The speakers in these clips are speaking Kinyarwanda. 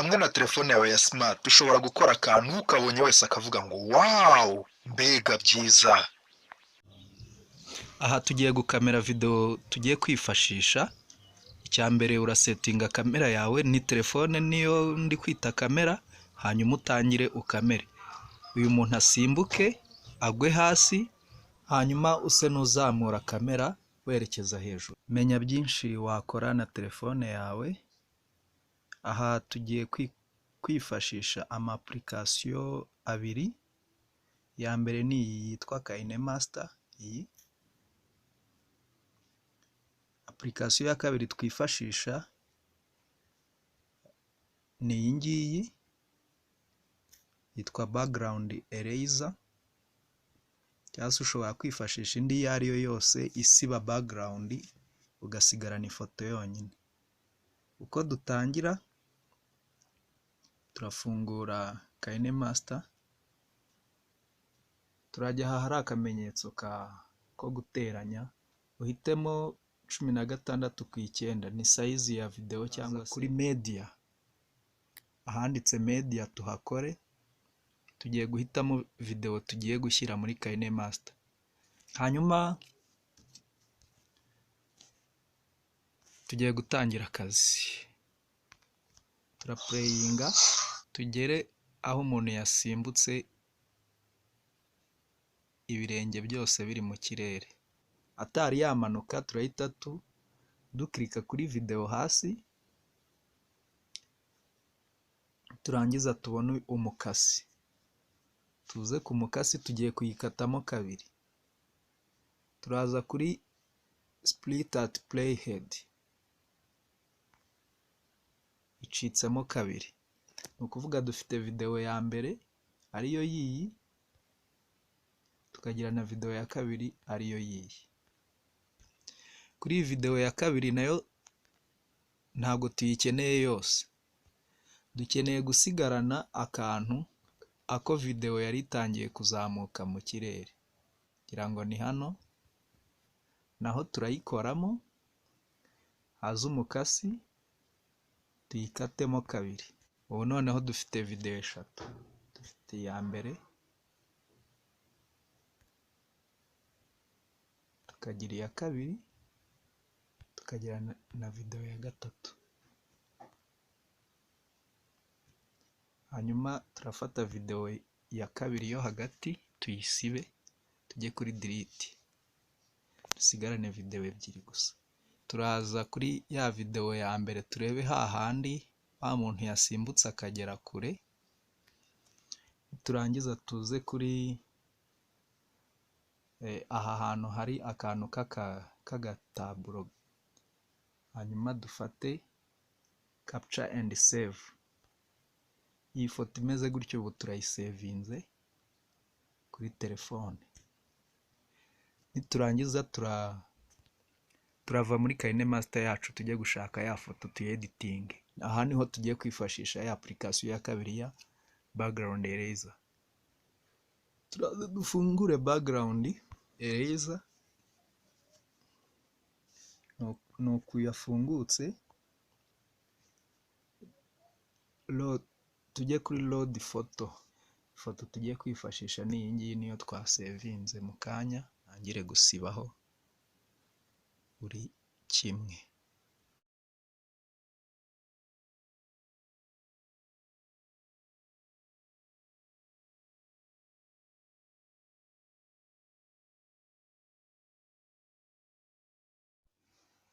Hamwe na telefone yawe ya smart ushobora gukora akantu ukabonye wese akavuga ngo "Wow, mbega byiza!" Aha tugiye gukamera videwo tugiye kwifashisha. Icya mbere, urasetinga kamera yawe, ni telefone niyo ndi kwita kamera, hanyuma utangire ukamere. Uyu muntu asimbuke agwe hasi, hanyuma use n'uzamura kamera werekeza hejuru. Menya byinshi wakora na telefone yawe. Aha tugiye kwifashisha ama application abiri. Iya mbere ni iyi yitwa KineMaster, iyi. Application ya kabiri twifashisha ni iyi ngiyi yitwa Background Eraser, cyangwa se ushobora kwifashisha indi iyo ari yo yose isiba background ugasigarana ifoto yonyine. Uko dutangira, turafungura KineMaster, turajya aha hari akamenyetso ko guteranya, uhitemo 16:9, ni size ya videwo, cyangwa kuri media, ahanditse media tuhakore. Tugiye guhitamo videwo tugiye gushyira muri KineMaster, hanyuma tugiye gutangira akazi. Turapureyinga tugere aho umuntu yasimbutse ibirenge byose biri mu kirere. Atari yamanuka, turahita dukirika kuri videwo hasi, turangiza tubone umukasi. Tuze ku mukasi, tugiye kuyikatamo kabiri. Turaza kuri split at playhead, icitsemo kabiri. Ni ukuvuga dufite videwo ya mbere ariyo yiyi, tukagira na videwo ya kabiri ariyo yiyi. Kuri iyi videwo ya kabiri nayo ntabwo tuyikeneye yose, dukeneye gusigarana akantu ako videwo yari itangiye kuzamuka mu kirere. Ngira ngo ni hano, naho turayikoramo, haze umukasi tuyikatemo kabiri. Ubu noneho dufite videwo eshatu, dufite iya mbere, tukagira iya kabiri, tukagira na videwo ya gatatu. Hanyuma turafata videwo ya kabiri yo hagati tuyisibe, tujye kuri delete, dusigarane videwo ebyiri gusa. Turaza kuri ya videwo ya mbere turebe hahandi wa muntu yasimbutse akagera kure, turangiza tuze kuri aha hantu hari akantu k'agataburo, hanyuma dufate capture and save. Iyi foto imeze gutyo ubu turayisevinze kuri telefone. Niturangiza turava muri KineMaster yacu tujye gushaka ya foto tuyeditinge. Aha niho tugiye kwifashisha ya application ya kabiri ya Background Eraser. Turaza dufungure Background Eraser, ni uku yafungutse, tujye kuri load photo. Ifoto tugiye kwifashisha ni iyi ngiyi, niyo twasevinze mu kanya, ntangire gusibaho buri kimwe.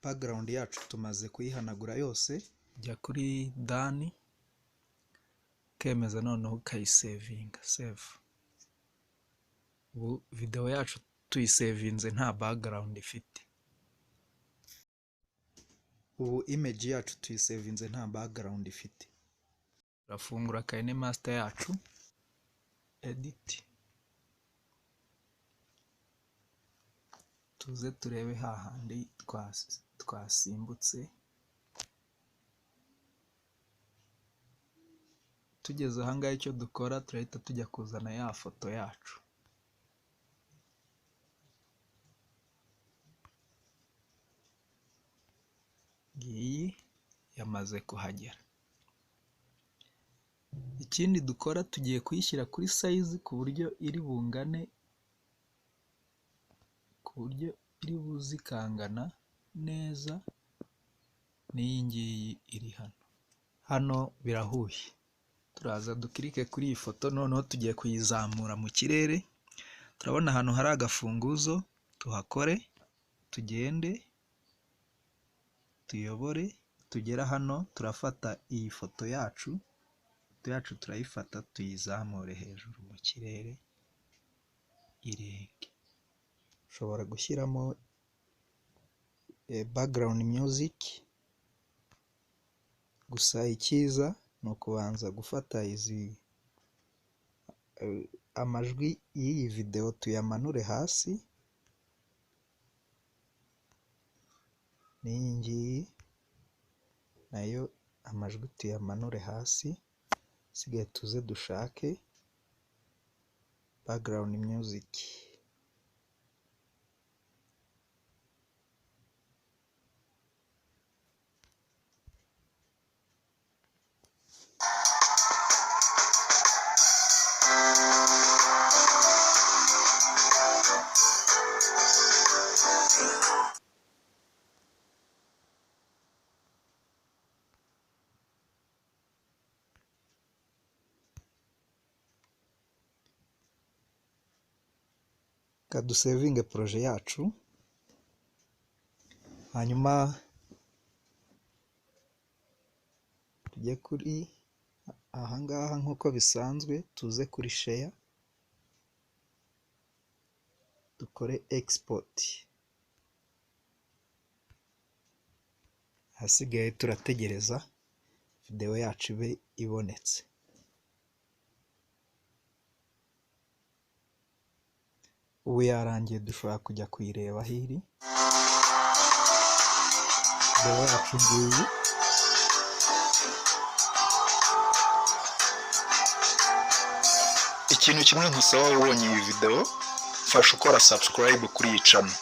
Background yacu tumaze kuyihanagura yose, jya kuri done, ukemeza, noneho ukayisevinga, save. Ubu videwo yacu tuyisevinze nta background ifite. Ubu image yacu tuyisevinze nta background ifite. Turafungura KineMaster yacu, edit, tuze turebe hahandi twasimbutse. Tugeze aha ngaha icyo dukora, turahita tujya kuzana ya foto yacu. Ngiyi yamaze kuhagera. Ikindi dukora, tugiye kuyishyira kuri size ku buryo iri bungane, ku buryo iri buze ikangana neza n'iyi ngiyi iri hano. Hano birahuye, turaza dukirike kuri iyi foto, noneho tugiye kuyizamura mu kirere. Turabona ahantu hari agafunguzo, tuhakore, tugende tuyobore, tugera hano turafata iyi foto yacu, ifoto yacu turayifata tuyizamure hejuru mu kirere irenge. Ushobora gushyiramo background music, gusa icyiza ni ukubanza gufata izi amajwi y'iyi videwo tuyamanure hasi, n'iyi ngiyi nayo amajwi tuyamanure hasi, asigaye tuze dushake background music. Reka dusevinge projet yacu, hanyuma tujye kuri ahangaha nk'uko bisanzwe, tuze kuri share, dukore export, ahasigaye turategereza videwo yacu ibe ibonetse. Ubu yarangiye, dushobora kujya kuyireba aho iri. Videwo yacu ngiyi. Ikintu kimwe nkusaba, wabonye iyi videwo, mfasha ukora subscribe kuri iyi channel.